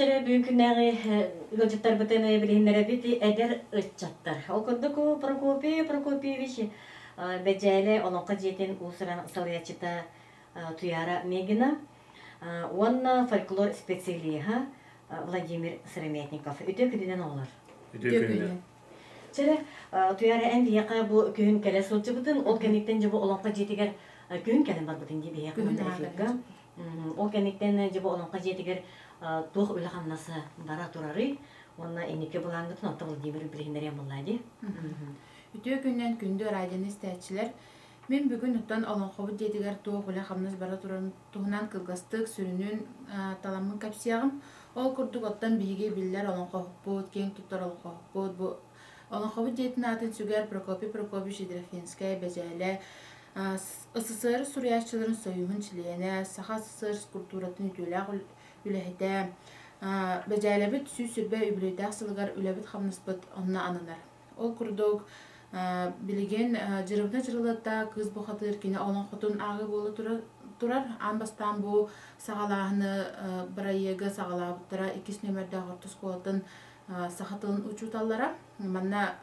Чэрэ бүгүн күннээҕи ыалдьыттарбытын билиһиннэрэбит эдэр ыччаттар. Ол курдук Прокопий Прокопьевич Бэдьээлэ Олоҥхо дьиэтин уус-уран салайааччыта Туяра Мегина уонна фольклор специалиһа Владимир Сыромятников. Үтүө күнүнэн оҕолор. Үтүө күнүнэн. Чэрэ, Туяра эн биһиэхэ бу күһүн кэлэ сылдьыбытын, ол кэнниттэн дьэ бу Олоҥхо дьиэтигэр күһүн кэлэн барбытын дии биһиэхэ эфирга. Ол кэнниттэн дьэ бу Олоҥхо дьиэтигэр туох үлэ-хамнас бара турарый уонна инники былааҥҥытын онто Владимир билиһиннэриэн буоллаа дии. Үтүө күннэн күндү радионы истээччилэр. Мин бүгүн оттон Олоҥхобут дьиэтигэр туох үлэ-хамнас бара турарын туһунан кылгастык сүрүнүн таламмын кэпсиэҕим. Ол курдук оттон биһиги биллэр олоҥхоһуппут, киэҥ туттар олоҥхоһуппут бу Олоҥхобут дьиэтин аатын сүгэр Прокопий Прокопьевич Едрохинскай Бэдьээлэ СССР суруйааччыларын сойууһун чилиэнэ, Саха СССР скульптуратын үтүөлээх үлэһитэ, Бэдьээлэбит 120 үбүлүөйдээх сылыгар үлэбит-хамнаспыт онно ананар. Ол курдук, билигин Дьырыбына Дьырылыатта Кыыс Бухатыыр кини олоҥхотун ааҕыы буола турар. Аан бастаан бу саҕалааһыны бырайыагы саҕалаабыттара иккис нүөмэрдээх орто оскуолатын саха тылын учууталлара. Манна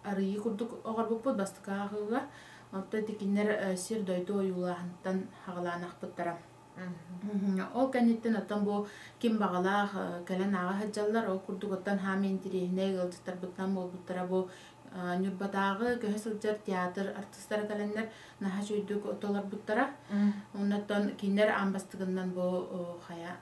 арыйыы курдук оҕорбуппут бастакы ааҕыыга. Оттон итикиннэр сир-дойду ойуулааһынтан хаҕалаан ахпыттара. Ол кэнниттэн оттон бу ким баҕалаах кэлэн ааҕа сылдьаллар. Ол курдук оттон хаамыы интириэһинэй ыалдьыттарбытынан буолбуттара бу Ньурбатааҕы көһө сылдьар театр артыыстара кэлэннэр наһаа үчүгэйдик толорбуттара. Оннуттан кинилэр аан бастакыннан бу хайа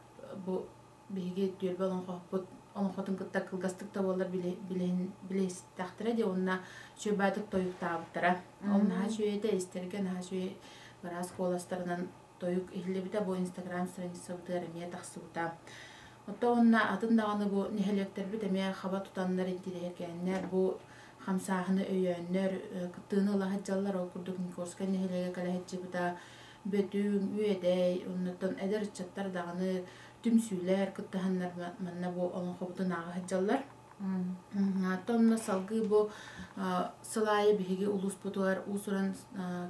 бу биһиги түөлбэ олоҥхоһуппут олоҥхотун кытта кылгастык да буоллар билиһистэхтэрэ дии уонна үчүгэй тойуктаабыттара. Ол наһаа үчүгэй этэ, истэргэ наһаа үчүгэй ыраас куоластарынан тойук иһиллибитэ бу инстаграм страницабытыгар эмиэ тахсыбыта. Оттон уонна атын даҕаны бу нэһилиэктэрбит эмиэ хаба тутаннар интириэһиргээннэр бу хамсааһыны өйөөннөр кыттыыны ыла сылдьаллар. Ол курдук Никольскай нэһилиэгэ кэлэ сылдьыбыта Бөтүҥ, Үөдэй, оннуттан эдэр ыччаттар даҕаны түмсүүлэр кыттыһаннар манна бу олоҥхобутун ааҕа сылдьаллар. Онно салгыы бу сыл аайы биһиги улууспутугар уус-уран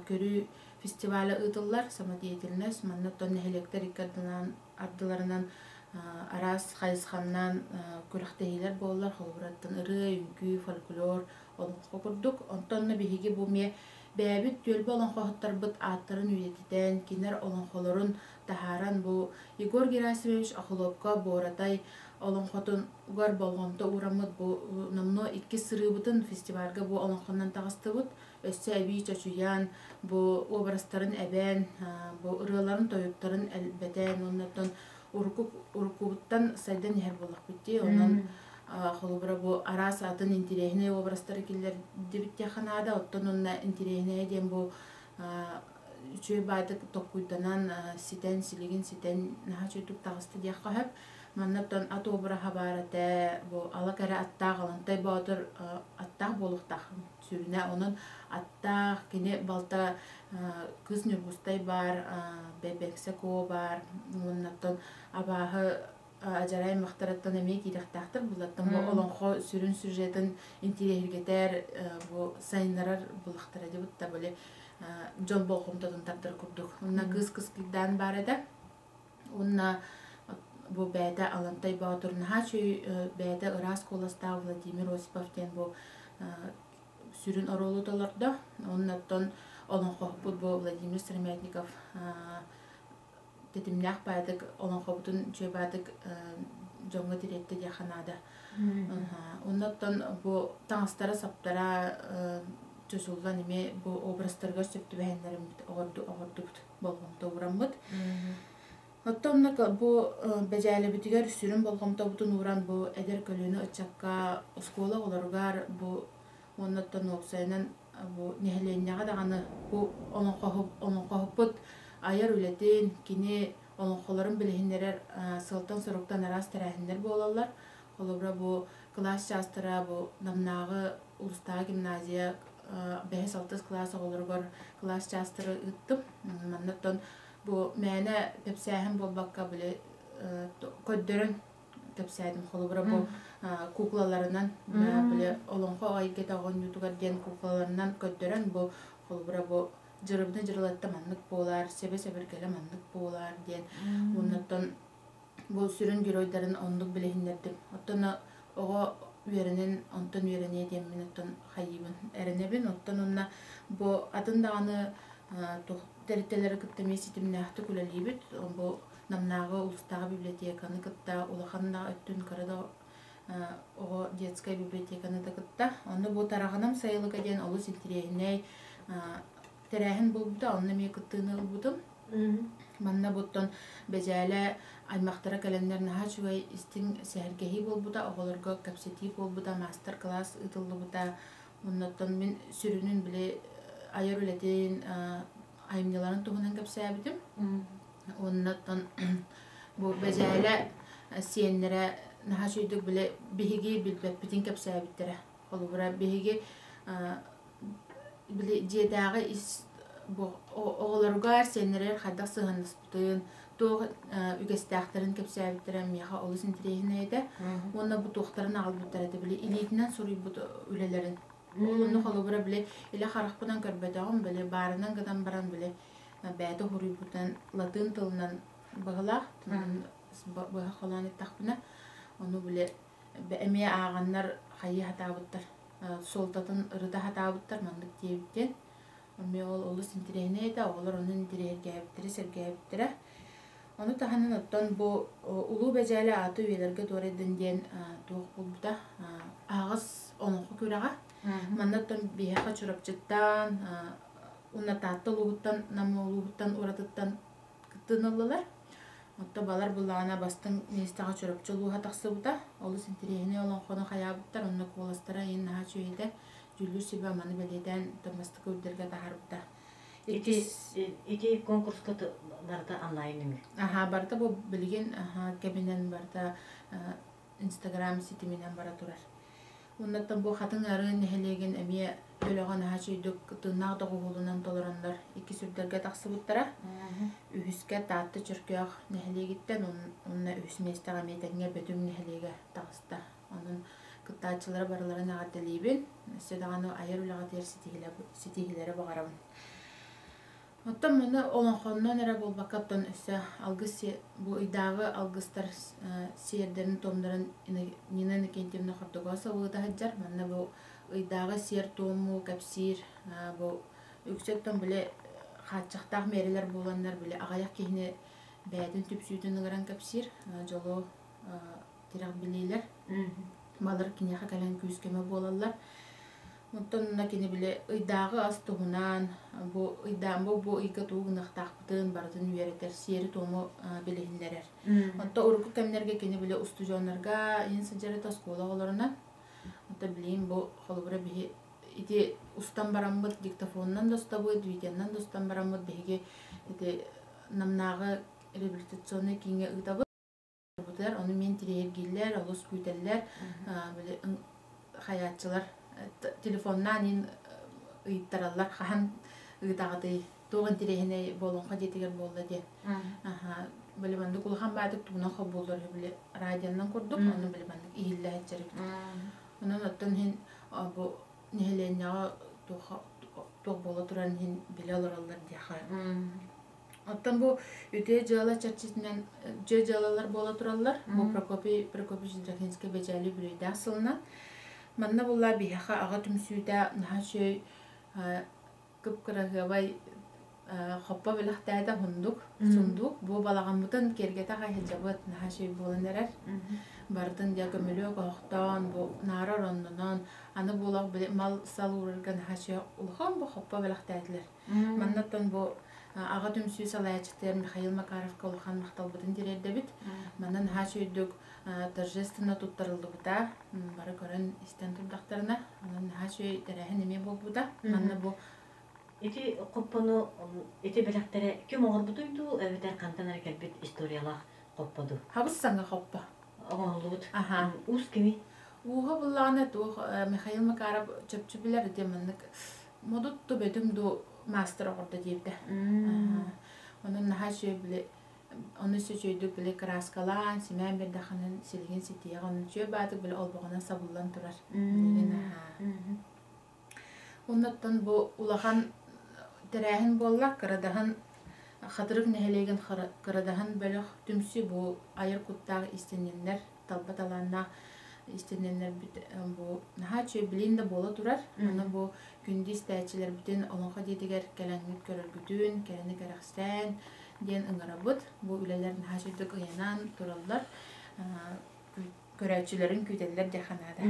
көрүү фестиваля ыытыллар самодеятельность манна оттон нэһилиэктэр икки ардыларынан араас хайысханнан күрэхтэһиилэр буоллар холобураттан ырыа, үҥкүү, фольклор, олоҥхо курдук. Онтон биһиги бу эмиэ бэйэбит түөлбэ олоҥхоһуттарбыт ааттарын үйэтитэн, кинилэр олоҥхолорун таһааран бу Егор Герасимович Охлопко Буоратай олоҥхотугар болҕомто уураммыт бу номнуо иккис сырыыбытын фестивальга бу олоҥхонон таҕыстыбыт. Өссө эбии чочуйан, бу образтарын эбэн, бу ырыаларын, тойуктарын элбэтэн, уонна урукку уруккубуттан сайдан иһэр буоллахпыт дии. Онон холобура бу араас атын интириэһинэй образтары киллэрдибит диэххэ наада. Оттон онно интириэһинэйэ диэн бу үчүгэй баайдык толкуйданан ситэн, силигин ситэн наһаа үчүгэйдик таҕыста диэххэ сөп. Манна оттон ат обраһа баар этэ, бу ала кэрэ аттаах Алантай Боотур аттаах буолуохтаах сүрүнэ. Онон аттаах кини балта Кыыс Ньургустай баар, Бэбэксэ Куо баар, уонна оттон абааһы адьарай аймахтарыттан эмиэ киирэхтээхтэр буллаттан бу олоҥхо сүрүн сюжетын интириэһиргэтэр бу сайыннарар булахтара дебут да были дьон болҕомтотун тардар курдук. Онно кыыс кыскыйдаан баар этэ. Уонна бу бэйэтэ Алантай Боотур наһаа үчүгэй бэйэтэ ыраас куоластаах Владимир Осипов диэн бу сүрүн оруолу толордо. Уонна оттон олоҥхоһуппут бу Владимир Сыромятников тэтимнээх баайдык олоҥхобутун үчүгэй баайдык дьоҥҥо тириэртэ диэххэ наада. Онно оттон бу таҥастара-саптара чочуллан эмиэ бу образтарыгар сөп түбэһэннэриммит оҕордубут, болҕомто уураммыт. Оттон онно бу бэдьээлэбитигэр сүрүн болҕомтобутун ууран бу эдэр көлүөнэ ыччакка оскуола оҕолоругар бу уонна оттон уопсайынан бу нэһилиэнньэҕэ даҕаны бу олоҥхоһуппут айар үлэтин, кини олоҥхолорун билиһиннэрэр сыалтан-соруктан араас тэрээһиннэр буолаллар. Холобура, бу кылаас чаастара бу Намнааҕы улуустааҕы гимназия бэһис-алтыс кылаас оҕолоругар кылаас чаастары ыыттым. Манна оттон бу мээнэ кэпсээһин буолбакка, били көрдөрөн кэпсээтим. Холобура, бу куклаларынан, били олоҥхо эйгэтэ оонньуутугар диэн куклаларынан көрдөрөн, бу холобура, бу дьырыбына дьырылатта маннык буолар, сэбэ-сэбиргэлэ маннык буолар диэн. Оннуттан Бу сүрүн геройдарын оннук билиһиннэрдим. Оттон оҕо үөрэнэн, онтон үөрэниэ диэммин оттон хайыыбын, эрэнэбин. Оттон онно бу атын даҕаны тэрилтэлэри кытта эмиэ ситимнээхтик үлэлиибит. Бу Намнааҕы улуустааҕы библиотеканы кытта улахан да өттүн кыра да оҕо детскай библиотеканы да кытта. Онно бу Тараҕанам сайылыга диэн олус интириэһинэй тэрээһин буолбута, онно эмиэ кыттыыны ылбытым. Манна буттан Бэдьээлэ аймахтара кэлэннэр наһаа үчүгэй истиҥ сэһэргэһии буолбута, оҕолорго кэпсэтии буолбута, маастар-кылаас ыытыллыбыта. Оннуттан мин сүрүнүн били айар үлэтин, айымньыларын туһунан кэпсээбитим. Оннуттан бу Бэдьээлэ сиэннэрэ наһаа үчүгэйдик били биһиги билбэппитин кэпсээбиттэрэ. Холобура, биһиги били дьиэтээҕи ис бу оҕолоругар, сиэннэригэр хайдах сыһыаннаспытын, туох үгэстээхтэрин кэпсээбиттэрэ миэхэ олус интэриэһинэй этэ. Уонна бу туохтарын аҕалбыттар этэ, били илиитинэн суруйбут үлэлэрин. Ол онно холобура били илэ харахпынан көрбөтөҕүм, били баарынан гынан баран били бэйэтэ суруйбутунан латыын тылынан быһалаах, быһа холоон эттэхпинэ, ону били эмиэ ааҕаннар хайыы сатаабыттар, суолтатын ырыта сатаабыттар маннык диэбиттэн. Эмиэ ол олус интэриэһинэй этэ, оҕолор ону интэриэһиргээбиттэрэ, сэргээбиттэрэ. Ону таһынан оттон бу Улуу Бэдьээлэ ааты үйэлэргэ туорайдын диэн туох буолбута аһаҕас олоҥхо күрэҕэ. Манна оттон биһиэхэ Чурапчыттан, уонна Таатта улууһуттан, Нам улууһуттан уратыттан кыттыыны ыллылар. Оттон балар былаана бастыҥ миэстэҕэ Чурапчы улууһа тахсыбыта. Олус интэриэһинэй олоҥхону хайаабыттар, онно куоластара иһин наһаа үчүгэй этэ. Дьүүллүүр сүбэ маны бэлиэтээн бастакы үрдэлгэ таһаарбыта. Ити ити конкурска барыта онлайн нөҥүө. Аха, барыта бу билигин кэминэн барыта Инстаграм ситиминэн бара турар. Оннуттан бу Хатыҥ Арыы нэһилиэгин эмиэ бөлөҕө наһаа үчүгэйдик тыыннаах доҕуһуолунан толороннор иккис үрдэлгэ тахсыбыттара. Үһүскэ Таатта Чөркөөх нэһилиэгиттэн уонна үһүс миэстэҕэ эмиэ тэҥҥэ Бөтүҥ нэһилиэгэ таҕыста. Онон кыттааччылары барыларын эҕэрдэлиибин. Өссө даҕаны айар үлэҕитигэр ситиһиилэри баҕарабын. Оттон маны олоҥхоннон эрэ буолбакка, оттон өссө алгыс бу ыйдааҕы алгыстар сиэрдэрин-туомнарын Нина Иннокентьевна Хордогосова ыыта сылдьар. Манна бу ыйдааҕы сиэр-туому кэпсиир бу үксэ оттон били хааччахтаах миэрэлэр буоланнар били аҕыйах киһини бэйэтин түпсүүтүн ыҥыран кэпсиир дьолу тирэх билиилэр. Балар киниэхэ кэлэн күүс-көмө буолаллар. Онтон онно кини били ыйдааҕы ас туһунан, бу ыйдаан бу бу ыйга тугу гыныахтаахпытын барытын үөрэтэр, сиэри-туому билиһиннэрэр. Онто урукку кэмнэргэ кини били устудьуоннарга иһин сылдьар этэ оскуола оҕолорунан. Онто билигин бу холобура биһи ити устан бараммыт диктофонунан да устабыт, видеонан да устан бараммыт биһиги ити Намнааҕы реабилитационнай кииҥҥэ ыытабыт. Ону мин тириэргииллэр, олус күүтэллэр, били хайааччылар телефоннаан иин ыйыттараллар хаһан ыытаҕытый, туох интэриэһинэй буолуохха дьиэтигэр буолла диэн. Били маннык улахан баатык тугунан холбууллар үһү били радионан курдук, ону били маннык иһиллэ сылдьар эбит. Онон оттон иһин бу нэһилиэнньэҕэ туох буола турарын иһин билэ олороллор диэххэ. Оттон бу үтүө дьыала чэрчитинэн дьүө дьыалалар буола тураллар. Бу Прокопий Прокопьевич Драхинскай Бэдьээли үбүлүөйдээх сылынан. Манна булла биһиэхэ аҕа түмсүүтэ наһаа үчүгэй кып-кыраһыабай хоппо бэлэхтээтэ сундук. Сундук бу балаҕаммытын киэргэтэ хайыһдьабыт наһаа үчүгэй буолан эрэр. Барытын дьэ көмүлүөк оһохтоон, бу наара ороннонон, аны буолах мал-сал уурарга наһаа үчүгэй улахан бу хоппо бэлэхтээтилэр. Маннаттан бу аҕа түмсүү салайааччытыгар Михаил Макаровка улахан махталбытын тириэрдэбит. Манна наһаа үчүгэйдик торжественно туттарыллыбыта. Бары көрөн истэн турдахтарына, онон наһаа үчүгэй тэрээһин эмиэ буолбута. Манна бу Ити хоппону ити бэлэхтэрэ ким оҥорбутуй дуу, эбэтэр хантан эрэ кэлбит историялаах хоппо дуу? Хабыс саҥа хоппо. Оҥоһуллубут. Уус кими? Ууга буллаҕына туох Михаил Макаров чопчу билэр диэн маннык Модут ду бөтүҥ ду маастар оҕордо диэбитэ. Онон наһаа үчүгэй били ону үчүгэйдик били кырааскалаан, симээн биэрдэххинэн силигин ситиэҕэ, ону үчүгэй баатык били олбоҕунан сабыллан турар. Билигин аһаа. Оннуттан бу улахан тэрээһин буолла, кырадаһын Хатырык нэһилиэгин Кырадаһын бөлөх түмсүү бу айар куттаах иистэнньэннэр, талба талааннаах иистэнньэннэрбит бу наһаа үчүгэй билин да буола турар. Аны бу күндү истээччилэрбитин Олоҥхо дьиэтигэр кэлэҥҥит көрөргүтүн, кэрэни кэрэхсээн диэн ыҥырабыт. Бу үлэлэр наһаа үчүгэйдик ыйанан тураллар. Көрөөччүлэрин күүтэллэр диэххэ наада.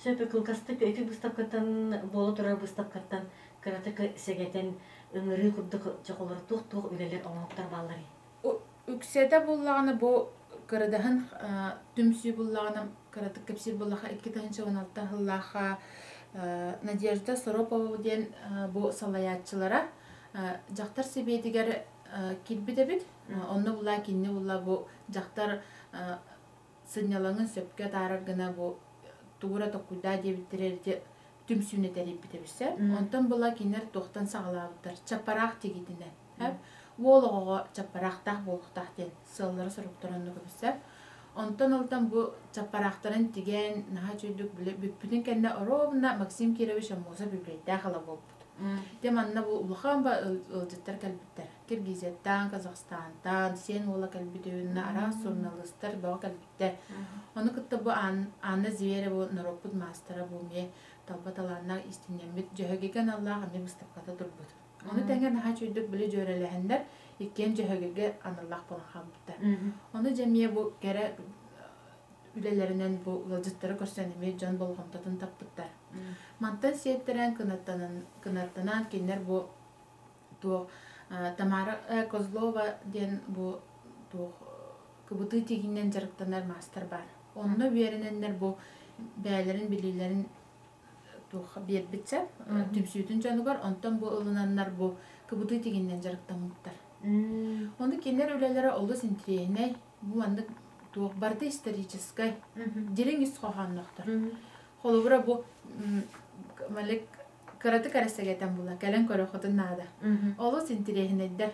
Сөп кылгастык ити быыстапкаттан буола турар быыстапкаттан кыратык сэгэтэн ыҥырыы курдук чохолор туох-туох үлэлэр оҥоһуктар баалларый? Үксэтэ буллаҕына бу кырадаһын түмсүү буллаҕына кыратык кэпсиир буоллаха 2016 сыллаахха Надежда Соропова диэн бу салайааччылара дьахтар сэбиэтигэр киирбит эбит. Онно булла кинини булла бу дьахтар сынньалаҥын сөпкө атаарар гына бу тугура токкуйдаа диэбиттэрэ ити түмсүүнү тэрийбит эбиссэ. Онтон була кинилэр туохтан саҕалаабыттар? Чаппараах тигитинэн. Уол оҕоҕо чаппараахтаах буолуохтаах диэн сыаллара-соруктара оннук эбиссэ. Онтон ылтан бу чаппараахтарын тигэн наһаа үчүгэйдик бүппүтүн кэннэ оруобуна Максим Кирович Аммосов үбүлүөйдээх ыла буолбут. Дьэ манна бу улахан ба ыалдьыттар кэлбиттэр. Киргизияттан, Казахстантан, сиэн уола кэлбит үһүннэ араас суруналыыстар бөҕө кэлбиттэр. Ону кытта бу Анна Зверева норуоппут маастара бу эмиэ талба талааннаах иистэнньэммит Дьөһөгөйгө аналлаах эмиэ быыстапката турбут. Ону тэҥэ наһаа үчүгэйдик били дьүөрэлэһэннэр иккиэн Дьөһөгөйгө аналлаах буолан хаалбыттар. Ону дьэ эмиэ бу кэрэ үлэлэринэн бу ыалдьыттары көрсөн эмиэ дьон болҕомтотун таппыттар. Мантан сиэттэрэн кынаттанан, кынаттанан кинилэр бу туох Тамара Козлова диэн бу туох кыбытыы тигинэн дьарыктанар маастар баар. Онно үөрэнэннэр бу бэйэлэрин билиилэрин туох биэрбитсэ түмсүүтүн дьонугар онтон бу ылынаннар бу кыбытыы тигинэн дьарыктаммыттар. Ону кинилэр үлэлэрэ олус интириэһинэй. Бу маннык туох барыта историческай, дириҥ ис хоһоонноохтор. Холобура бу Малик кыратык эрэ сэгэтэн була, кэлэн көрөххүтүн наада. Олус интириэһинэйдэр.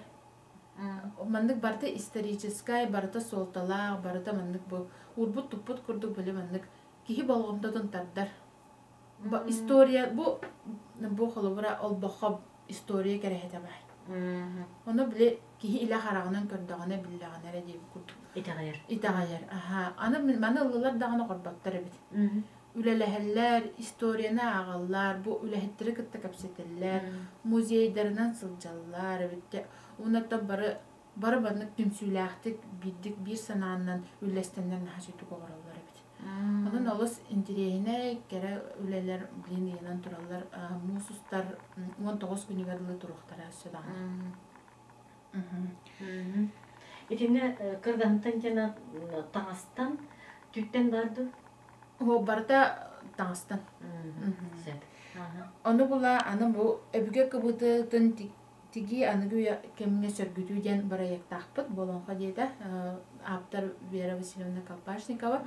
Маннык барыта историческай, барыта суолталаах, барыта маннык бу урбут-туппут курдук били маннык киһи болҕомтотун тардар. История бу бу холобура олбоххо история кэрэһитэ баар. Ону били киһи илэ хараҕынан көрдөҕүнэ биллэҕинэ эрэ диэбит курдук. Итэҕэйэр. Итэҕэйэр. Аһаа. Аны маны ыллылар даҕаны корботтор эбит. Үлэлэһэллэр, историяны ааҕаллар, бу үлэһиттэри кытта кэпсэтэллэр, музейдарынан сылдьаллар эбит. Уонна бары бары маннык түмсүүлээхтик биирдик биир санаанан үллэстэннэр наһаа үчүгдүк олороллор эбит. Онон олус интириэһинэй, кэрэ үлэлэр билин ыйанан тураллар. Муус устар 19 күнүгэр дылы туруохтара өссө даҕаны. Итиннэ кырдаһынтан диэн таҥастан, түүттэн баар дуу? Оо, барыта таҥастан. Сөп. Ону була аны бу өбүгэ кыбытыытын тигии аныгы үйэ кэмҥэ сөргүтүү диэн бырайыактаахпыт Болоҥхо диэтэ ааптар Вера Васильевна Колпашникова.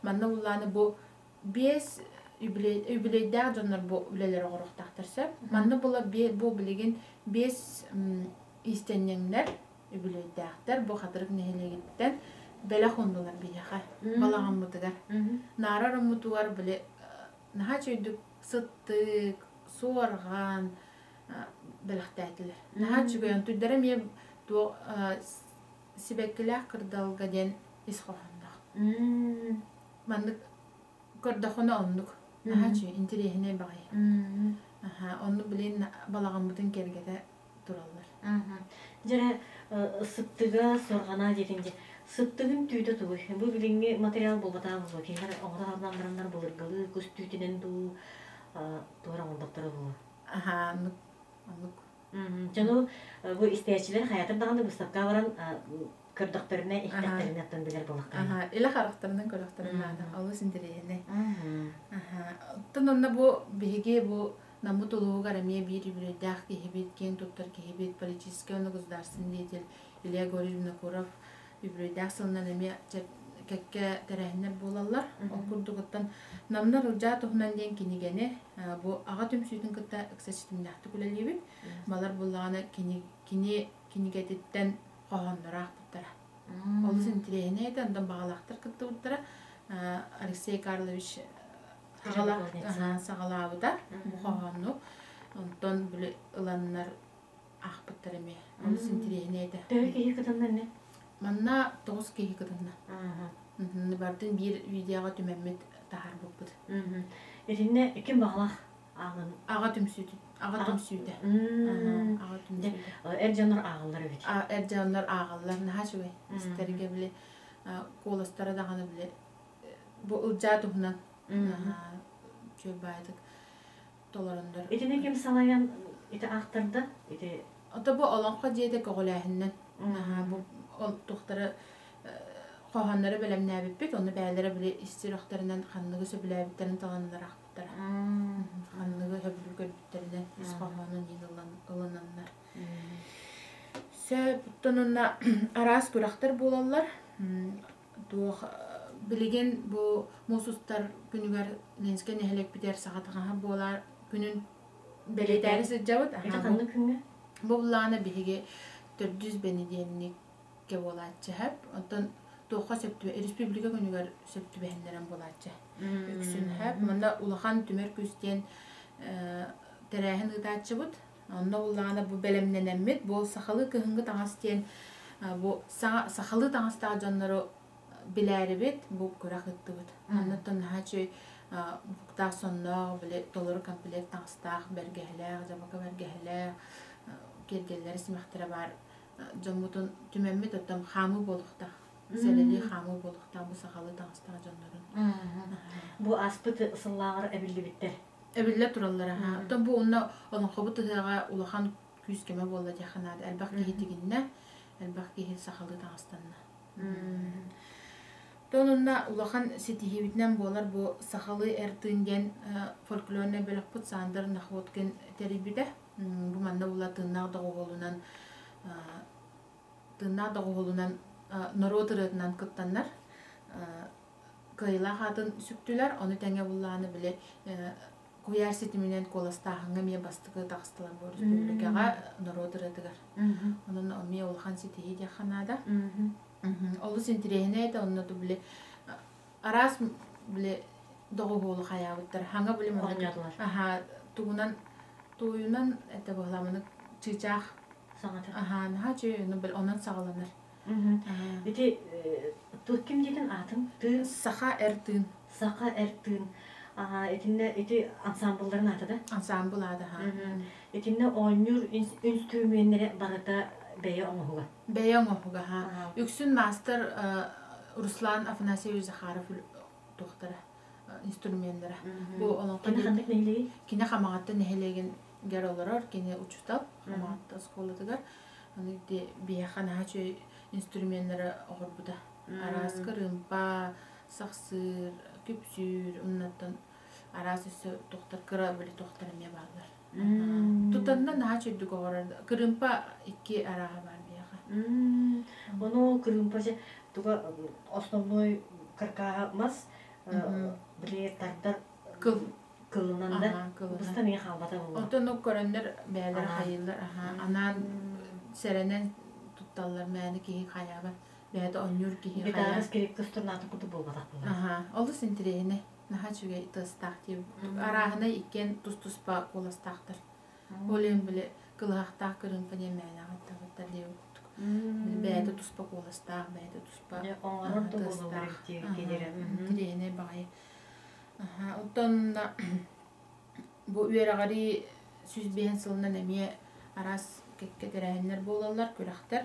Манна буллааны бу биэс юбилейдээх дьоннор бу үлэлэри оҥоруохтаахтар сөп. Манна була бу билигин биэс иистэнньэҥнэр үбүлүөйдээхтэр бу Хатырык нэһилиэгиттэн бэлэх ууннулар биһиэхэ балаҕаммытыгар. Наара ороммутугар били наһаа үчүгэйдик сыттык, суорҕан бэлэхтээтилэр. Наһаа үчүгэй. Онтуйдара эмиэ туох сибэккилээх кырдалга диэн ис хоһоонноох. Маннык көрдөххүнэ оннук. Наһаа үчүгэй, интэриэһинэй баҕайы. Аха, оннук билин балаҕаммытын киэргэтэ тураллар. Дьэрэ сыттыга суорҕана диэтиҥ дии. Сыттыгын түүтэ тугуй? Бу билиҥҥи материал буолбатаҕа буолуо. Кинилэр оҥоро хааллаан бараннар былыргылыы кус түүтүнэн дуу туора оҥордохторо буолуо. Аха, оннук. Оннук. Дьону бу истээччилэр хайатар даҕаны быыстапкаҕа баран көрдөхтөрүнэ, иһиттэхтэринэ оттон билэр буоллахтара. Аха, илэ харахтарынан көрөхтөрүн наада. Олус интэриэһинэй. Аха. Оттон онно бу биһиги бу Наммыт улууһугар эмиэ биир үбүлүөйдээх киһибит, киэн туттар киһибит, политическай уонна государственный деятель Илья Григорьевич Винокуров үбүлүөйдээх сылынан эмиэ кэккэ тэрээһиннэр буолаллар. Ол курдук оттон Намнар Ылдьаа туһунан диэн кинигэни бу аҕа түмсүүтүн кытта ыкса ситимнээхтик үлэлиибит. Балар буллаҕына кини, кини кинигэтиттэн хоһооннору аахпыттара. Олус интириэһинэй этэ, онтон баҕалаахтар кыттыбыттара. Алексей Карлович саҕалаабыта бу хоһоонну. Онтон били ыланнар аахпыттар эмиэ. Олус интириэһинэй этэ. Төһө киһи кытынна эмиэ? Манна 9 киһи кытынна. Бардын биир видеоҕа түмэммит таһаарбыппыт. Итиннэ ким баҕалаах ааҕын? Аҕа түмсүүтүн. Аҕа түмсүүтэ. Аҕа түмсүүтэ. Эр дьоннор ааҕаллар эбит. Эр дьоннор ааҕаллар. Наһаа үчүгэй. Истэргэ били куоластара даҕаны били бу ылдьаа туһунан наһаа үчүгэй баайдык толороннор. Итини ким салайан ити аахтарда? Ити Ото бу олоҥхо дьиэтэ көҕүлээһиннэн наһаа бу туохтары хоһооннору бэлэмнээбиппит, ону бэйэлэрэ били ис сүрэхтэринэн ханныгы сөбүлээбиттэрин таланнар аахпыттара. Ханныгы сөбүлүү көрбүттэринэн ис хоһоонун иин ылынаннар. Сөп, оттон онно араас күрэхтэр буолаллар. Туох билигин бу муус устар күнүгэр Ленскэй нэһилиэкпитигэр саха таҥаһа буолар күнүн бэлиэтээри сылдьабыт. Ити ханнык күҥҥэ? Бу буллаҕына биһиги төрдүс бэнидиэнньиккэ буолааччы сөп. Онтон туохха сөп түбэ республика күнүгэр сөп түбэһиннэрэн буолааччы. Үксүн сөп. Манна улахан түмэр күүс диэн тэрээһин ыытааччыбыт. Онно буллаҕына бу бэлэмнэнэммит, бу сахалыы кыһыҥҥы таҥас диэн бу сахалыы таҥастаах дьоннору билээрибит, бу күрэх ыыттыбыт. Оннуттан наһаа үчүгэй уһуктаах сонноох, били толору комплект таҥастаах, бэргэһэлээх, дьабака бэргэһэлээх, киэргэллэрэ, симэхтэрэ баар дьоммутун түмэммит, оттон хаамыы буолуохтаах. Сэлэлии хаамыы буолуохтаах бу сахалыы таҥастаах дьоннорун. Бу ааспыт сыллааҕар эбиллибиттэр. Эбиллэ тураллара. Оттон бу онно олоҥхобут ыһыаҕа улахан күүс-көмө буолла диэххэ наада. Элбэх киһи тигиннэ, элбэх киһи сахалыы таҥастанна. Тон онно улахан ситиһиибитинэн буолар бу сахалыы эр тыын диэн фольклорнай бөлөхпүт Сандр Находкин тэрийбитэ. Бу манна була тыыннаах доҕуһуолунан тыыннаах доҕуһуолунан норуот ырыатынан кыттаннар кыайыылаах аатын сүктүлэр. Ону тэҥэ буллааны били куйаар ситиминэн куоластааһыҥҥа эмиэ бастакы таҕыстылар бу республикаҕа норуот ырыатыгар. Онон эмиэ улахан ситиһии диэххэ наада. Олус интириэһинэй этэ, онно били араас били доҕуһуолу хайаабыттар. Хаҥа били Оонньоотулар. Аха, тугунан туойунан это быһыламаны чыычаах Саҥата. Аха, наһаа үчүгэй, били онон саҕаланар. Ити туох ким диэтин аатын? Тыын. Саха эр тыын. Саха эр тыын. Итиннэ ити ансаамбылларын аата да? Ансаамбыл аата, аха. Итиннэ оонньуур үнстүүмүөннэрэ барыта бэйэ оҥоһуга. Бэйэ оҥоһуга, аха. Үксүн маастар Руслан Афанасьевич Захаров туохтара инструменнара. Бу олоҥхо Кини ханнык нэһилиэгий? Кини Хамаҕатта нэһилиэгин олорор, кини учуутал Хамаҕатта оскуолатыгар. Аны ити биһиэхэ наһаа үчүгэй инструменнары оҥорбута. Араас кырыымпа, сахсыыр, күпсүүр, оннуттан араас өссө тохтор кыра били тохтор эмиэ бааллар. Тутанна наһаа үчүгдүк оҥорор. Кырыымпа икки арааһа баар биһиэхэ. Ону кырыымпа туга основной каркаһа мас били тардар кыл кылынан да быстан иһэ хаалбата буолуо. Оттон көрөннөр бэйэлэрэ хайыыллар анаан сэрэнэн тутталлар мээни киһи хайаабат бэйэтэ оонньуур киһи гитара скрипка струната курдук буолбатах буолар. Олус интириэһинэй наһаа үчүгэй тыастаах дии арааһынай иккиэн тус-туспа куоластаахтар. Ол иһин били кылыһахтаах кырыымпа диэн мээнэҕэ аттабыттар диэбит курдук. Бэйэтэ туспа куоластаах, бэйэтэ туспа оҥорор да буолаллар интириэһинэй баҕайы. Оттон бу үөрэҕирии 105 сылынан эмиэ араас кэккэ тэрээһиннэр буолаллар, күрэхтэр.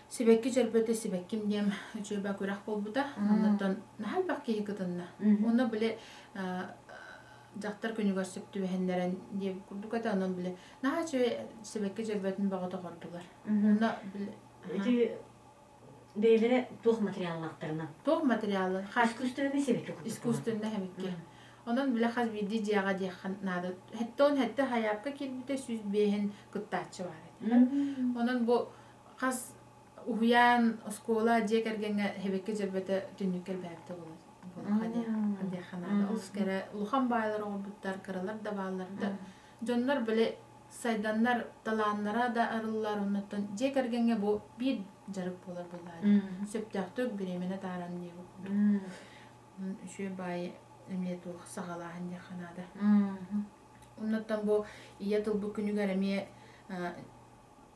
Сибэкки дьөрбөтө сибэкким диэн үчүгэй күрэх буолбута. Оннуттан наһаа элбэх киһи кытынна. Уонна били дьахтар күнүгэр сөп түбэһиннэрэн диэбит курдук этэ. Онон били наһаа үчүгэй сибэкки дьөрбөтүн бөҕө тоҕордулар. Онно били Ити бэйэлэрэ туох материаллаахтарынан? Туох материалы? Искусственный сибэкки курдук. Искусственный сибэкки. Онон бile хас биирдии дьиэҕэ диэххэ наада. Хэттон хэтте хайаапка киирбитэ 105-ин кыттааччы баар этэ. Онон бу хас уһуйаан, оскуола, дьиэ кэргэҥҥэ сибэкки дьөрбөтө түннүккэ элбээбитэ буолар. Диэххэ наада. Олус кэрэ улахан баайлар оҥорбуттар, кыралар да бааллар да. Дьоннор били сайданнар, талааннара да арыллар, оннуттан дьиэ кэргэҥҥэ бу биир дьарык буолар буоллаҕа. Сөптөөхтүк бириэмэни тааран диэбит курдук. Үчүгэй баайы эмиэ туох саҕалааһын диэххэ наада. Оннуттан бу ийэ тылбыт күнүгэр эмиэ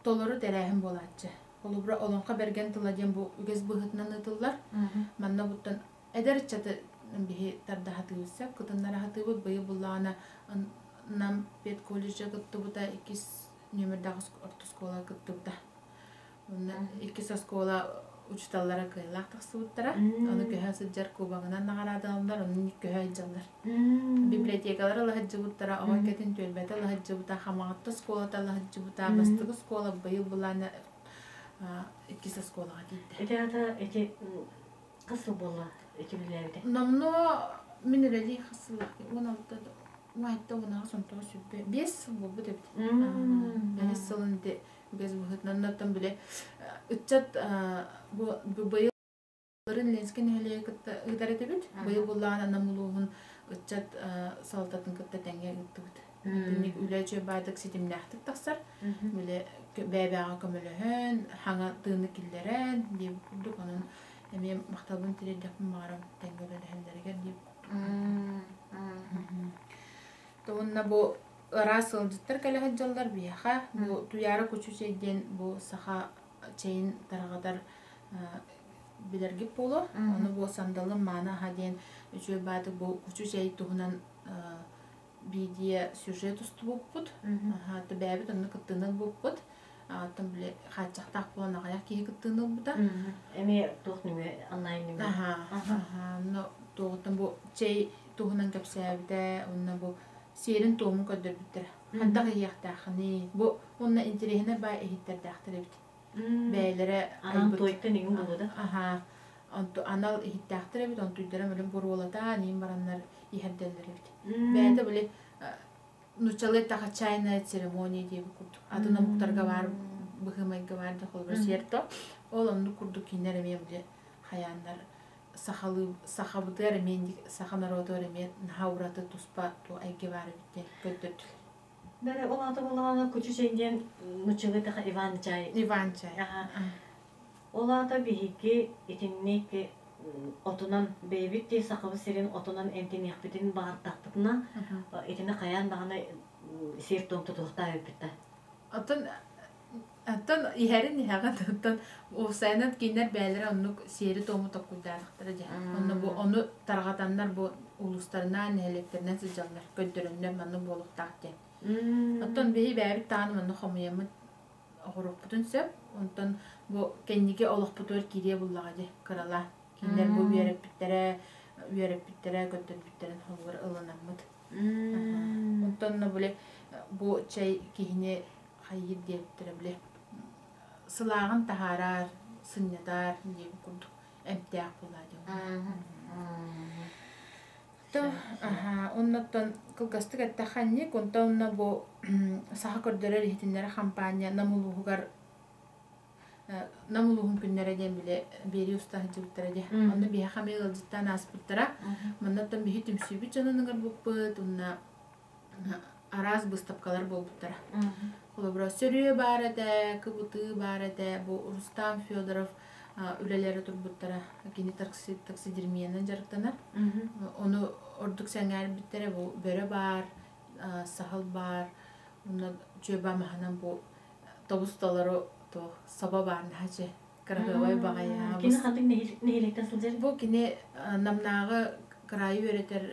Толору тэрээһин буолааччы. Холобура, Олоҥхо бэргэн тыла диэн бу үгэс быһыытынан ыытыллар. Манна буттан эдэр ыччаты биһи тарда сатыыбыт сөп, кытыннара сатыыбыт. Быйыл буллаҕына Нам педколледжа кыттыбыта, иккис нүөмэрдээх орто оскуола кыттыбыта. Онно иккис оскуола учууталлара кыайыылаах тахсыбыттара. Ону көһө сылдьар кубогынан наҕараадаланнар, ону көһө сылдьаллар. Библиотекалар ыла сылдьыбыттара, оҕо кэтин түөлбэтэ ыла сылдьыбыта, Хамаҕатта оскуолата ыла сылдьыбыта, бастакы оскуола быйыл былаана иккис оскуолаҕа тиийдэ. Ити аата ити хас сыл буолла ити үлэлээбитэ? Номнуо мин үлэлии хас сыллаах 16 17 18 19 25 сыл буолбут эбит. 5 сылын ити үгэс быһыытынан оттон били ыччат бу быйыл Ленскэй нэһилиэги кытта ыытар этибит. Быйыл буллаҕына Нам улууһун ыччат салалтатын кытта тэҥҥэ ыыттыбыт. Итинник үлэ үчүгэй баайдык ситимнээхтик тахсар. Били бэйэ-бэйэҕэ көмөлөһөн, хаҥа тыыны киллэрэн диэбит курдук. Онон эмиэ махталбын тириэрдэхпин баҕарам тэҥҥэ үлэлэһэллэригэр диэбит. Уонна бу ыраас ыалдьыттар кэлэ сылдьаллар биһиэхэ. Бу Туйаара Кучу чэй диэн бу саха чэйин тарҕатар билэргит буолуо. Ону бу сандалым мааны аһа диэн үчүгэй баатык бу кучу чэй туһунан видео сюжет устубуппут. Бэйэбит онно кыттыыны ылбыппыт. Оттон били хааччахтаах буолан аҕыйах киһи кыттыыны ылбыта. Эмиэ туох нөҥүө онлайн нөҥүө. Аха, но туоҕуттан бу чэй туһунан кэпсээбитэ, уонна бу сиэрин-туомун көрдөрбүттэрэ. Хайдах иһиэхтээххиний? Бу уонна интэриэһинэй баай иһиттэрдээхтэр эбит. Бэйэлэрэ Анаан туойтан иҥин буолуо да? Аха. Онту анал иһиттээхтэр эбит, онтуйдара мөлүм буруолатаан иин бараннар иһэрдэллэр эбит. Бэйэтэ били нууччалыы эттэххэ чайная церемония диэбит курдук. Атын омуктарга баар быһыы-майгы баар да холобура сиэр-то. Ол оннук курдук кинилэр эмиэ били хайааннар сахалыы сахабытыгар эмиэ саха норуотугар эмиэ наһаа ураты туспа туох эйгэ баар эбит диэн көрдөрдүлэр. Бары ол аата буоллаҕына кучу чэй диэн нуччалыы таха Иван чай. Иван чай. Ол аата биһиги итинник отунан бэйэбит дии сахабыт сирин отунан эмтэниэхпитин баҕардахпытына итини хайаан даҕаны сиэр-туом тутуохтаах эбиппит да. Оттон Оттон иһэрин иһэҕин, оттон уопсайынан кинилэр бэйэлэрэ оннук сиэри-туому толкуйдаатахтара дии. Онно бу ону тарҕатаннар бу улуустарынан, нэһилиэктэринэн сылдьаллар, көрдөрөннөр маннык буолуохтаах диэн. Оттон биһи бэйэбит даҕаны манна хомуйаммыт оҕоруохпутун сөп. Онтон бу кэнники олохпутугар киириэ буллаҕа дии, кыралаан. Кинилэр бу үөрэппиттэрэ, үөрэппиттэрэ, көрдөрбүттэрин холобур ылынаммыт. Онтон били бу чэй киһини хайыыр диэбиттэрэ били сылааҕын таһаарар, сынньатар диэбит курдук эмтээх буолаа диэн. Оннуттан кылгастык эттэххэ инник, онтон онно бу саха көрдөрөр иһитиннэрэр хампаанньа Нам улууһугар Нам улууһун күннэрэ диэн били биэрии уста сылдьыбыттара дии. Онно биһиэхэ эмиэ ыалдьыттаан ааспыттара. Маннаттан биһи түмсүүбүт дьонун ыҥырбыппыт, уонна араас быыстапкалар буолбуттара. Холобура, сөрүө баар этэ, кыбытыы баар этэ, бу Рустам Федоров үлэлэрэ турбуттара. Кини таксидермиянан дьарыктанар. Ону ордук сэҥээрбиттэрэ бу бөрө баар, саһыл баар, онно чүөбэ маһынан бу тобус толору туох собо баар наһаа кыраһыабай баҕайы. Кини хантык нэһилиэктэн сылдьар? Бу кини Намнааҕы кыраайы үөрэтэр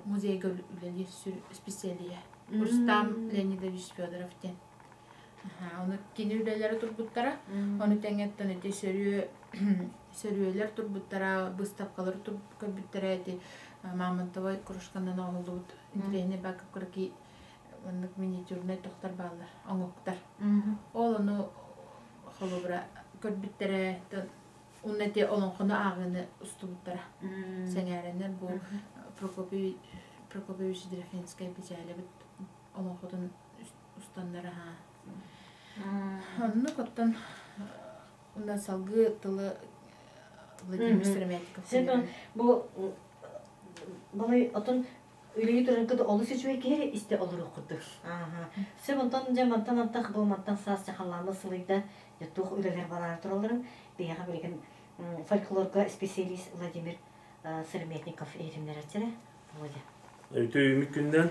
музейга үлэлиир специалиһа. Рустам Леонидович Федоров диэн. Ону кини үлэлэрэ турбуттара. Ону тэҥэттэн ити сөрүө сөрүөлэр турбуттара, быыстапкалары көрбүттэрэ ити Мамонтовай кружканан оҥоһуллубут интэриэһинэй баккырки маннык миниатюрнай тохтор бааллар, оҥоһуктар. Ол ону холобура көрбүттэрэ уонна ити олоҥхону ааҕыыны устубуттара. Сэҥээрэннэр бу Прокопий Прокопьевич Дорофенскай бичээлэбит олоҥхотун устаннар аһаа. Оннук оттон онон салгыы тылы Владимир Сыромятников. Сен бу балай отон үлэһит тураргыт олус үчүгэй киһи истэ олоруох курдук. Сөп онтон дьэ мантан антах бу мантан саас чахаллаана сылыйда дьэ туох үлэлэр бараары туралларын биһиэхэ билигин фольклорга специалист Владимир Сыромятников иһитиннэрээччилэ Володя. Үтүө үүммүт күнүнэн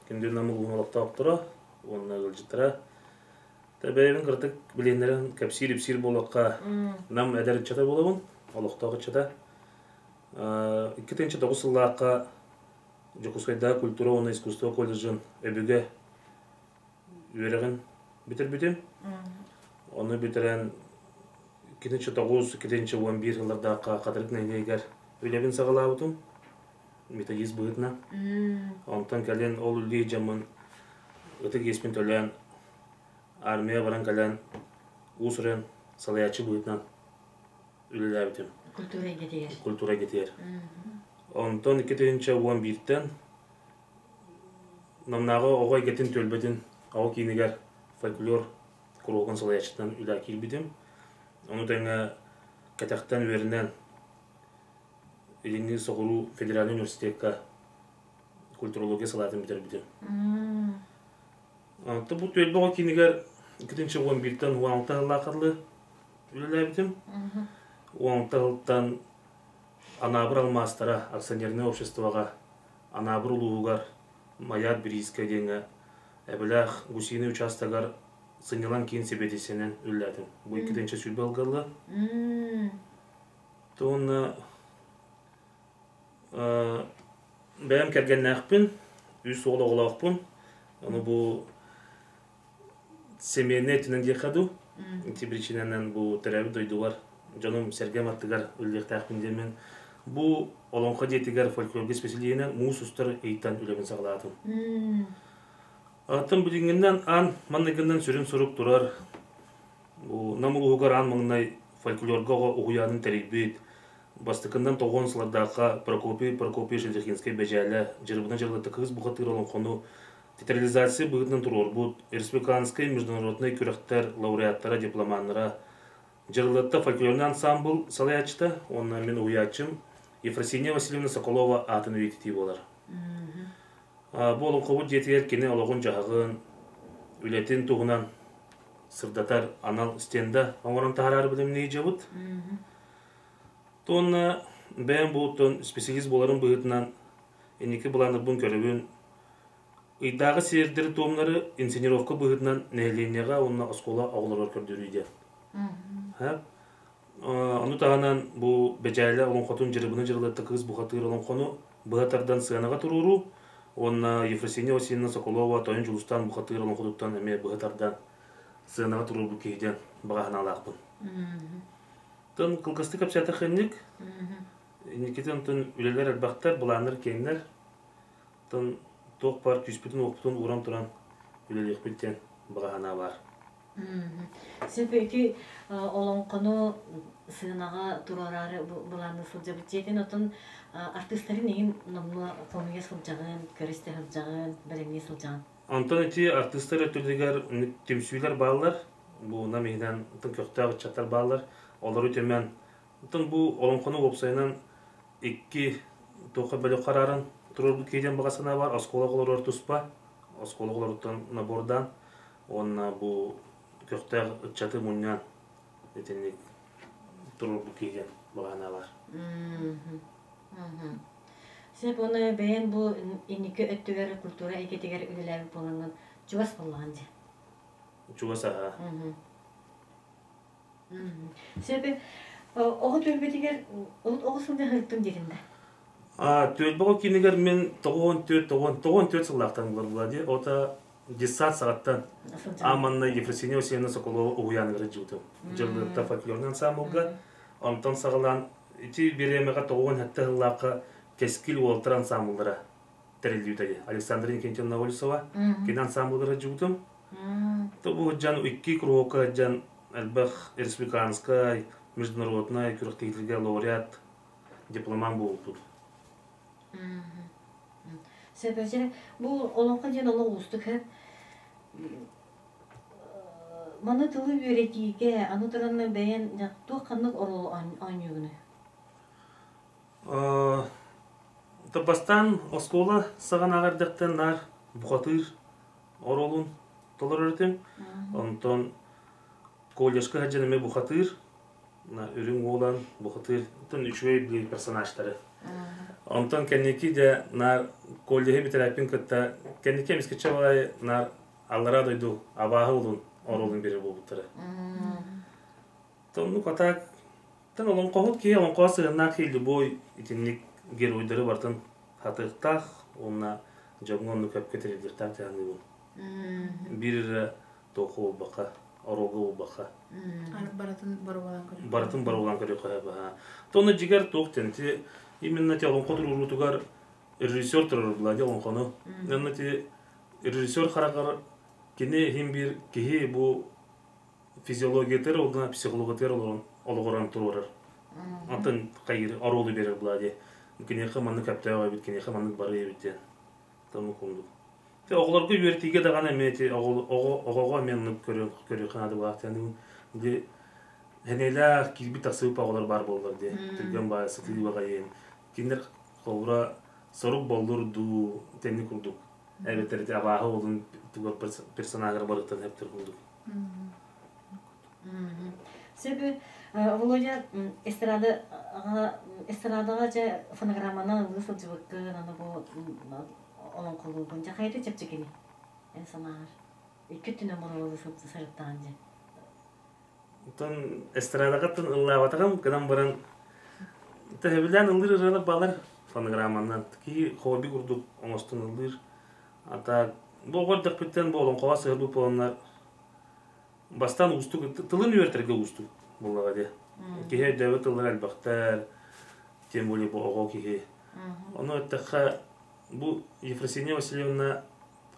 күндү Нам улууһун олохтоохторо уонна ыалдьыттара. Бэйэбин кыратык билиһиннэрэн кэпсиир-ипсиир буолуохха Нам эдэр ыччата буолабын, олохтоох ыччата. 2009 сыллаахха Дьокуускайдааҕы культура уонна искусство колледжын өбүгэ үөрэҕин бүтэрбитим. Ону бүтэрэн 2009-2011 сыллардаахха Хатырык нэһилиэгэр үлэбин саҕалаабытым методист быһыытынан. Онтон кэлин ол үлэлии дьоммун ытык иэспин төлөөн армия баран кэлэн уус-уран салайааччы быһыытынан үлэлээбитим. Культура эйгэтигэр. Культура эйгэтигэр. Онтон 2011-тэн Намнааҕы оҕо эйгэтин түөлбэтин оҕо киинигэр фольклор куруһуогун салайааччытынан үлэ киирбитим. Ону тэҥэ кэтэхтэн үөрэнэн Илиҥҥи Соҕуруу федеральнай университекка культурология салаатын бүтэрбитим. Онтон бу түөлбэ оҕо киинигэр 2011-тэн 16 сыллаахха дылы үлэлээбитим. 16 сылтан Анаабыр алмаастара акционернай обществоҕа Анаабыр улууһугар Майаат бириискэ диэҥҥэ Эбэлээх Гусиный учаастагар сынньалаҥ киин сэбиэдиссэйинэн үлэлээтим. Бу 2020 ылга Уонна бэйэм кэргэннээхпин, үс уол оҕолоохпун. Ону бу семейнэй өттүнэн диэххэ дуу, ити причинанан бу төрөөбүт дойдубар дьонум-сэргэм аттыгар үлэлиэхтээхпин диэммин бу Олоҥхо дьиэтигэр фольклорга исписэлииһинэн муус устар ыйтан үлэбин саҕалаатым. Оттон билиҥҥинэн аан манныгынан сүрүн сурук турар. Бу Нам улууһугар аан маҥнай фольклорга оҕо уһуйаанын тэрийбит, бастакыннан тоҕуон сылардаахха Прокопий Прокопьевич Лежихинскэй Бэдьээлэ Дьырыбына Дьырылыта кыыс бухатыыр олоҥхону театрализация быһыытынан туруорбут республиканскай международнай күрэхтэр лауреаттара, дипломаннара, Дьырылыатта фольклорнай ансаамбыл салайааччыта уонна мин уһуйааччым Ефросинья Васильевна Соколова аатын үйэтитии буолар. Бу олоҥхобут дьиэтигэр кини олоҕун-дьаһаҕын, үлэтин туһунан сырдатар анал стенда оҥорон таһаарар бэлэмнии дьабыт. Уонна бэйэм буолуттан специалист буоларым быһыытынан инники былааннарбын көрөбүн. Ыйдааҕы сиэрдэри-туомнары инсценировка быһыытынан нэһилиэнньэҕэ уонна оскуола оҕолоругар көрдөрүү диэн. Ону таһынан бу Бэдьээлэ олоҥхотун Дьырыбына Дьырылыатта кыыс бухатыыр олоҥхону быһа тардан сыанаҕа туруоруу уонна Ефросинья Васильевна Соколова Тойон Дьулустаан бухатыыр олоҥхотуттан эмиэ быһа тардан сыанаҕа туруорбут киһи диэн баҕа санаалаахпын. Тон кылгастык кэпсээтэххинник, инникитин онтон үлэлэр элбэхтэр, былааннар киэҥнэр. Тон туох баар күүспүтүн-уохпутун ууран туран үлэлиэхпит диэн баҕа санаа баар. Сөп ити олоҥхону сыанаҕа туруораары былаанныы сылдьабыт дьиэтин оттон артыыстарын иһин номнуо хомуйа сылдьаҕын, көрүстэ сылдьаҕын, бэлэмнии сылдьаҕын. Онтон ити артыыстар өттүлэригэр түмсүүлэр бааллар. Бу нам иһинэн көхтөөх ыччаттар бааллар. Олору түмэн оттон бу олоҥхону уопсайынан икки туохха бөлөххө арааран туруорбут киһи диэн баҕа санаа баар. Оскуола оҕолоругар туспа, оскуола оҕолоруттан набордаан уонна бу көхтөөх ыччаты мунньан итинник туруорбут киһи диэн баҕа санаа баар. Сөп уонна бэйэн бу инники өттүгэр культура эйгэтигэр үлэлээбит буолаҥҥын чугас буоллаҕын дии. Чугас аһа. Сөп оҕо түөлбэтигэр оҕо сылдьан сырыттым диэтин да. Түөлбэ оҕо киинигэр мин 94 сыллаахтан булар дии. Ота детсад саҕаттан Аманна Ефросинья Васильевна Соколова уһуйааныгар дьыбытым. Дьыллыытта фольклорный ансамблга. Онтон саҕалаан ити бириэмэҕэ 97 сыллаахха Кэскил уолтар ансамбллара тэриллибитэ Александра Никитична Олесова кини ансамблыгар дьыбытым. Бу дьан икки кругка дьан элбэх республиканскай, международнай күрэхтэһиилэргэ лауреат, дипломант буолбут. Сөп бу олоҥхо диэн олох уустук Маны тылы үөрэтиигэ аны туран бэйэн туох ханнык оруолу оонньуугунуй? Бастаан оскуола саҕанааҕы эрдэхтэн наар бухатыыр оруолун толорор этим. Онтон колледжка сылдьан эмиэ бухатыыр, үрүҥ уолан, бухатыыр, оттон үчүгэй били персонажтары. Онтон кэнники дьэ наар колледжы бүтэрээппин кытта кэнники эмискэччи баҕайы наар аллараа дойду абааһы улун. Оролун биэрэр буолбуттара. Оннук атаак тан олоҥхоһут киһи олоҥхоҕо сыһыаннаах киһи любой итинник геройдары барытын хатыахтаах уонна дьоҥҥо оннук өпкө тириэрдиэхтээх дии саныыбын. Биир эрэ туохха буолбакка, оруолга буолбакка. Барытын боруобалаан көрүөххэ. Барытын боруобалаан көрүөххэ баһа. Тону дьигэр туох диэн ти именно ти олоҥхо туруоруутугар режиссер турар була олоҥхону. Онно ти режиссер хараҕар кини иһин биир киһи бу физиологиятыгар уонна психологиятыгар олорон олоҕуран туруорар. Атын хайыр оруолу биэрэр була дии. Киниэхэ маннык өптөөх эбит, киниэхэ маннык барыы эбит диэн. Тому курдук. Те оҕолорго үөрэтиигэ даҕаны эмиэ ити оҕо оҕоҕо эмиэ оннук көрүөххэ наадалаах диэн ди хэнээлээх киирбит тахсыбыт оҕолор баар буоллар дии. Түргэн баай сытыы баҕайын. Кинилэр холобура сорук боллур дуу тэнни курдук. Эбэтэр ити абааһы уолун тугар персонажар барыттан хэптэр курдук. Сөбү Володя эстрада эстрадаҕа дьэ фонограмманан ылыы сылдьыбыккын, аны бу олоҥхолуугун. Дьэ хайата чэпчэкини эн санааҕар? Икки өттүнэн боруобалыы сырыттаҕын дьэ. Оттон эстрадаҕа ыллаабатаҕым гынан баран төһөбүлээн ыллыыр ырыалар баалар фонограмманан. Киһи хобби курдук оҥостон ыллыыр. Ата бу оҕо эрдэхпиттэн бу олоҥхоҕо сыһыарбыт буоланнар бастаан уустук тылын үөрэтэргэ уустук буоллаҕа дии. Киһи өйдөөбөт тыллара элбэхтэр, тем более бу оҕо киһи. Ону эттэххэ, бу Ефросинья Васильевна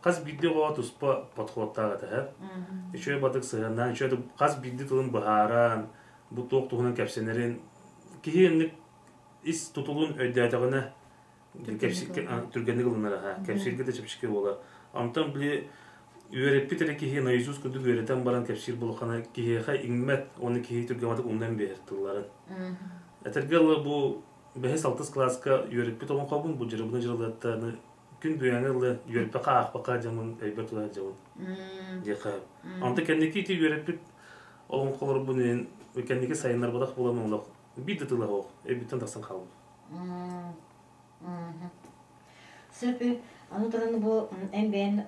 хас биирдии оҕоҕо туспа подходтаах этэ. Үчүгэй батык сыһыаннаан, үчүгэй хас биирдии тылын быһааран, бу туох туһунан кэпсэнэрин киһи инник ис тутулун өйдөөтөҕүнэ түргэнник ылынар аха кэпсииргэ да чэпчэки буолар. Онтон били үөрэппит эрэ киһи наизусть курдук үөрэтэн баран кэпсиир буолаххына киһиэхэ иҥмэт уонна киһи түргэмэтик умнан биэрэр тылларын. Этэргэ дылы бу бэһис-алтыс кылааска үөрэппит олоҥхобун бу дьырыбына дьырылыаттаны күн бүгүҥҥэ дылы үөрпэхэ аахпакка дьамын өйбөр тула дьабын диэххэ. Онтон кэнники ити үөрэппит олоҥхолорбун иһин кэнники сайыннарбатах буолан олох биир да тыла суох өйбүттэн тахсан хаалбыт. Сөп аны туран бу эн бэйэн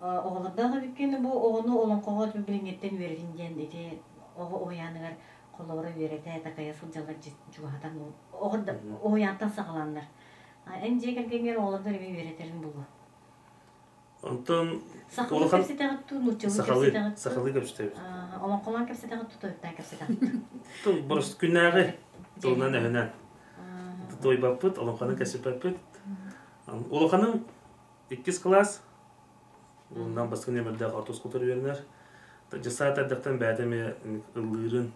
оҕолордоох эбиккин бу оҕону олоҥхоҕо билиҥҥиттэн үөрэтин диэн ити оҕо уһуйааныгар холобура үөрэтэ такайа сылдьаллар чугаһатан оҕо уһуйаантан саҕалааннар эн дьиэ кэргэҥҥэр оҕолоргор эмиэ үөрэтэрин булуо. Онтон Сахалыы улахан кэпсэтэҕит дуу, нууччалыы сахалыы кэпсэтэҕит дуу? сахалыы кэпсэтэбит. Олоҥхолоон кэпсэтэҕит дуу, тойуктаан кэпсэтэҕит дуу? Тыл борос күннээҕи тылынан өһүнэн туойбаппыт, олоҥхону кэпсэппэппит. Улаханым иккис кылаас, уонунан бастакы нүөмэрдээх ортос кутар үөрэнэр. Дьыссаат эрдэхтэн бэйэтэ эмиэ ыллыырын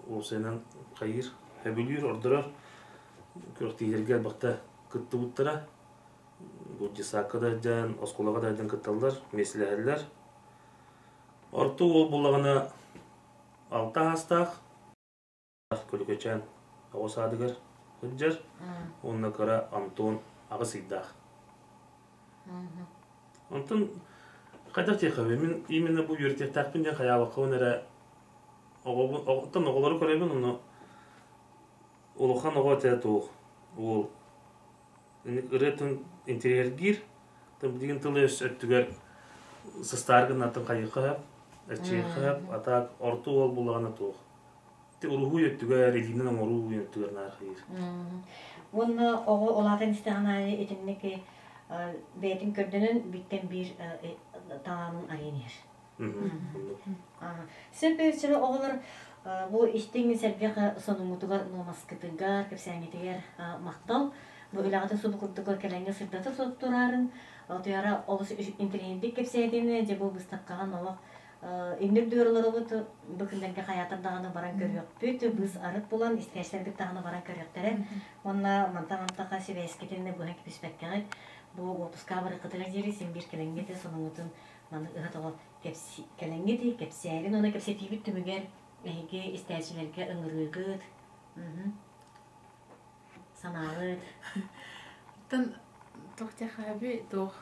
уопсайынан хайыыр, сөбүлүүр, ордорор. Күрэхтэһиилэргэ элбэхтэ кыттыбыттара. Бу десакка да сылдьан, оскуолаҕа да сылдьан кытталлар, миэстэлэһэллэр. Орто уол буоллаҕына алта аастаах, Көлүкэчээн оҕо саадыгар сылдьар уонна кыра Антон аҕыс ыйдаах. Онтон хайдах диэххэ мин именно бу үөрэтиэхтээхпин диэн хайаабаккабын эрэ оҕобун оттон оҕолору көрөбүн ону улахан оҕо этэ туох уол ырыатын интэриэһиргиир билигин тыл-өс өттүгэр сыстаары гыннартан хайыахха сөп эрчийиэххэ сөп а так орто уол буллаҕына туох ити уруһуй өттүгэр илиинэн оҥоруу өттүгэр наар хайыыр. Уонна оҕо улаатан истэҕин аайы итинник бэйэтин көрдөнөн бииртэн биир талаанын арыйан иһэр. Сөп өйсөрө оҕолор бу истиҥ сэргэх сонуҥҥутугар, нуомаскытыгар, кэпсээҥҥитигэр махтал. Бу үлэҕитин субу курдук кэлэҥҥэ сырдата тураарын, Туйаара олус интэриэһинэйдик кэпсээтин, дьэ бу быыстапкаҕа олох иннир дыыраларыбыт бу күннэргэ хайаатар даҕаны баран көрүөхпүт, быыс арыт булан истээччилэрбит даҕаны баран көрүөхтэрэ. Уонна мантан антаха сибээскитин быһа кэбиспэккэҕит бу уоппускаҕа барыаххытыгар диэри син биир кэлэҥҥит сонуҥҥутун Маны ыһа-тоҕо кэлэҥҥит кэпсээрин уонна кэпсэтиибит түмүгэр эһиги истээччилэргэ ыҥырыыгыт, санааҕыт. Оттон туох диэххэ туох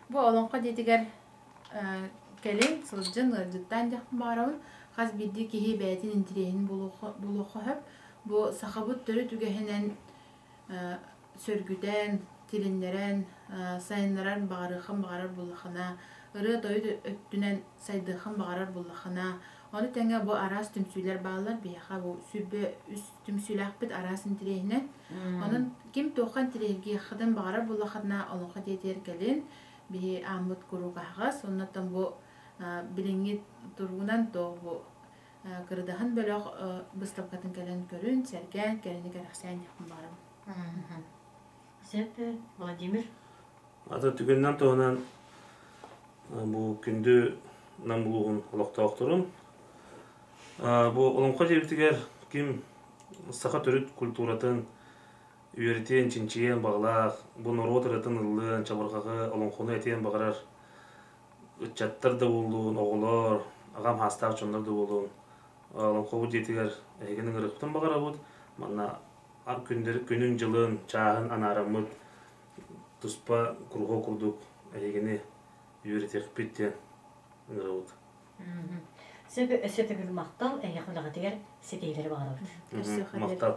бу олоҥхо дьиэтигэр кэлин сылдьын ыалдьыттаан диэхпин баҕарабын. Хас биирдии киһи бэйэтин интириэһин булуохха сөп. Бу сахабыт төрүт үгэһинэн сөргүтэн тилиннэрэн, сайыннарар баҕарыаххын баҕарар буоллаххына, ырыа-тойук өттүнэн сайдыаххын баҕарар буоллаххына, ону тэҥэ бу араас түмсүүлэр бааллар. Биһиэхэ бу 23 түмсүүлээхпит араас интэриэһинэн. Онон ким туохха интэриэһиргиэххитин баҕарар буоллаххытына, Олоҥхо дьиэтигэр кэлин, биһи ааммыт куруук аһаҕас. Оннуттан бу билиҥҥи туругунан туох бу Кырыдаһын бөлөх быыстапкатын кэлэн көрүн, сэргээн, кэрэни кэрэхсээн диэхпин баҕарабын. Сөп, Владимир. Ата түгэнинэн туһанан бу күндү Нам улууһун олохтоохторун бу Олоҥхо дьиэбитигэр ким саха төрүт культуратын үөрэтиэн, чинчийиэн баҕалаах, бу норуот ырыатын ыллыан, чабырҕаҕы, олоҥхону этиэн баҕарар ыччаттар да буоллун, оҕолор, аҕам саастаах дьоннор да буоллун, олоҥхобут дьиэтигэр эһигини ыҥырыахпытын баҕарабыт. Манна күнүн-дьылын, чааһын анаараммыт туспа куруһуок курдук эһигини үөрэтиэхпит диэн ыҥырабыт. Сөп, өссө төгүл махтал, эһиэхэ үлэҕитигэр ситиһиилэри баҕарабыт. Махтал.